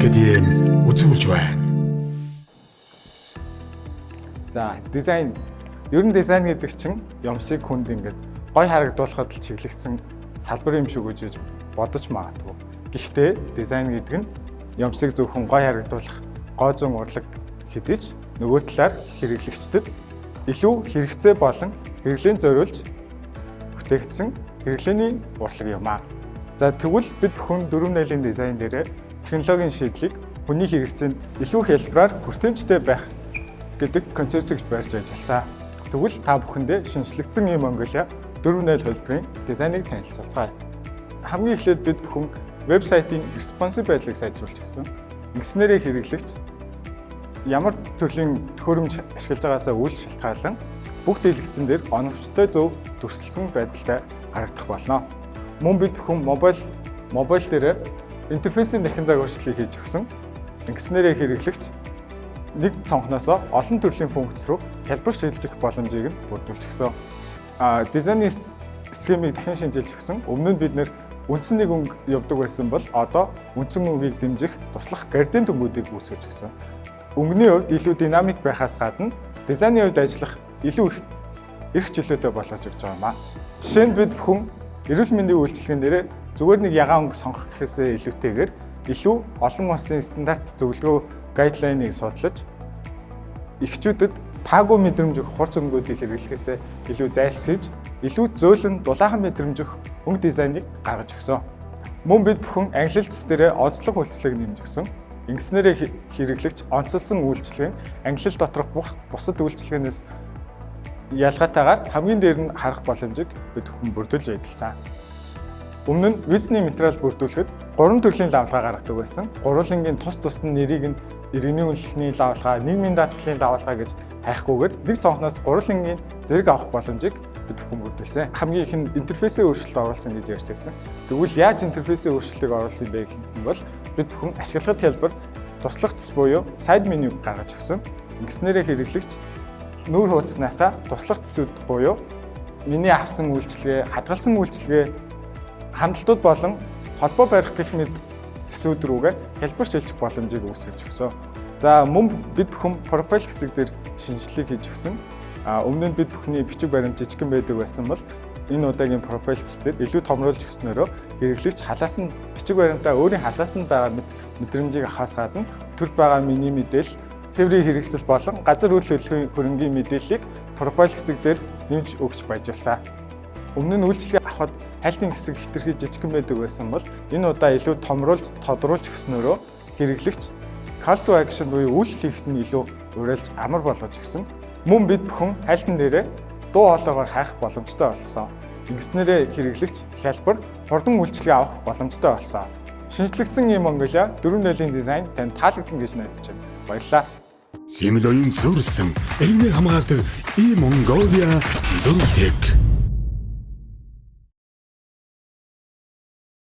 Академи үзүүлж байна. За, дизайн. Ер нь дизайн гэдэг чинь юмсыг хүнд ингээд гой харагдуулахад л чиглэгдсэн салбар юм шиг үжиж бодож магадгүй. Гэхдээ дизайн гэдэг нь юмсыг зөвхөн гой харагдуулах гоо зүйн урлаг хэдий ч нөгөө талаар хэрэглэгчдэд илүү хэрэгцээ болон хэрэглээнд зориулж бүтээгдсэн хэрэглээний урлаг юм аа. За, тэгвэл бид бүхэн 4.0-ийн дизайн дээрээ технологийн шийдлийг хүний хэрэгцээнд илүү хялбараар хүртээмжтэй байх гэдэг концепцийг барьж ажилласан. Тэгвэл та бүхэндээ шинэчлэгдсэн E-Mongolia 4.0 хувилбарын дизайныг танилцуулцгаая. Хамгийн эхлээд бид бүхэн вебсайтын responsive байдлыг сайжруулж өгсөн. Ингэснээрээ хэрэглэгч ямар төрлийн төхөөрөмж ашиглаж байгаасаа үл шалтгаалан бүх дэлгэцэн дээр оновчтой зөв дүрсэлсэн байдалтай харагдах болно. Мөн бид бүхэн mobile дээр интерфейсийн дахин цаг өөрчлөлтийг хийж өгсөн. Ингэснээрээ хэрэглэгч нэг цонхноосоо олон төрлийн функц рүү хялбар шилжих боломжийг нь бүрдүүлж өгсөн. Дизайны схемийг дахин шинэчилж өгсөн. Өмнө нь бид нэр үндсэн нэг өнгө явдаг байсан бол одоо үндсэн өнгийг дэмжих туслах градиент өнгүүдийг үүсгэж өгсөн. Өнгөний хувьд илүү динамик байхаас гадна дизайны хувьд ажиллах илүү их эрх чөлөөтэй болгож өгч байгаа юм аа. Жишээ нь бид бүхэн эрүүл мэндийн үйлчилгээн дээрээ зүгээр нэг ягаан өнгө сонгох гэхээсээ илүүтэйгээр илүү олон улсын стандарт зөвлөгөө guideline ыг судлаж эхчүүдэд таагүй мэдрэмж өгөх хурц өнгөүүдийг хэрэглэхээсээ илүү зайлсхийж илүү зөөлөн дулаахан мэдрэмж өгөх өнгө дизайныг гаргаж өгсөн. Мөн бид бүхэн ангилал цэс дээрээ онцлог үйлчилгээг нэмж өгсөн. Ингэснээрээ хэрэглэгч онцлсон үйлчилгээ нь ангилал доторх бүх бусад үйлчилгээнээс ялгаатайгаар хамгийн дээр нь харах боломжийг бид бүхэн бүрдүүлж ажилласан. Өмнө нь визний материал бүрдүүлэхэд 3 төрлийн лавлгаа гаргадаг байсан. Гурвуулангийн тус тусад нь нэрийг нь иргэний үнэлэхний лавлгаа, нийгмийн даатгалын лавлгаа гэж хайхгүйгээр нэг цонхноос гурвуулангийн зэрэг авах боломжийг бид бүхэн бүрдүүлсэн. Хамгийн их нь интерфейсийн өөрчлөлт оруулсан гэж ярьж байсан. Тэгвэл яаж интерфейсийн өөрчлөлтийг оруулсан бэ гэх юм бол бид бүхэн ашиглахад хялбар туслах цэс буюу side menu гаргаж өгсөн. Ингэснээрээ хэрэглэгч нүүр хуудаснасаа туслах цэсүүд буюу миний авсан үйлчилгээ, хадгалсан үйлчилгээ, хандлтууд болон холбоо барих гэх мэт цэсүүд рүүгээ хялбар шилжих боломжийг үүсгэж өгсөн. За, мөн бид бүхэн профайл хэсэг дээр шинэчлэлийг хийж өгсөн. Өмнө нь бид бүхний бичиг баримт жижигхэн байдаг байсан бол энэ удаагийн профайл цэс дээр илүү томруулж өгснөөрөө хэрэглэгч халаас нь бичиг баримтаа өөрийн халаас нь байгаа мэдрэмжийг авахаас гадна төр байгаа миний мэдээлэл, тээврийн хэрэгсэл болон газар үйл хөдлөлийн хөрөнгийн мэдээллийг профайл хэсэг дээр нэмж өгч баяжуулсан. Өмнө нь үйлчилгээ авахад хайлтын хэсэг хэтэрхий жижигхэн байдаг байсан бол энэ удаа илүү томруулж, тодруулж өгснөөрөө хэрэглэгч call to action буюу үйлдэл хийхэд нь илүү уриалж амар болгож өгсөн. Мөн бид бүхэн хайлтан дээрээ дуу хоолойгоор хайх боломжтой болсон. Ингэснээрээ хэрэглэгч хялбар, хурдан үйлчилгээ авах боломжтой болсон. Шинэчлэгдсэн E-Mongolia 4.0-ийн дизайн танд таалагдана гэж найдаж байна. Баярлалаа. Хиймэл оюун суурилсан, иргэнийг хамгаалдаг E-Mongolia 4 Tech.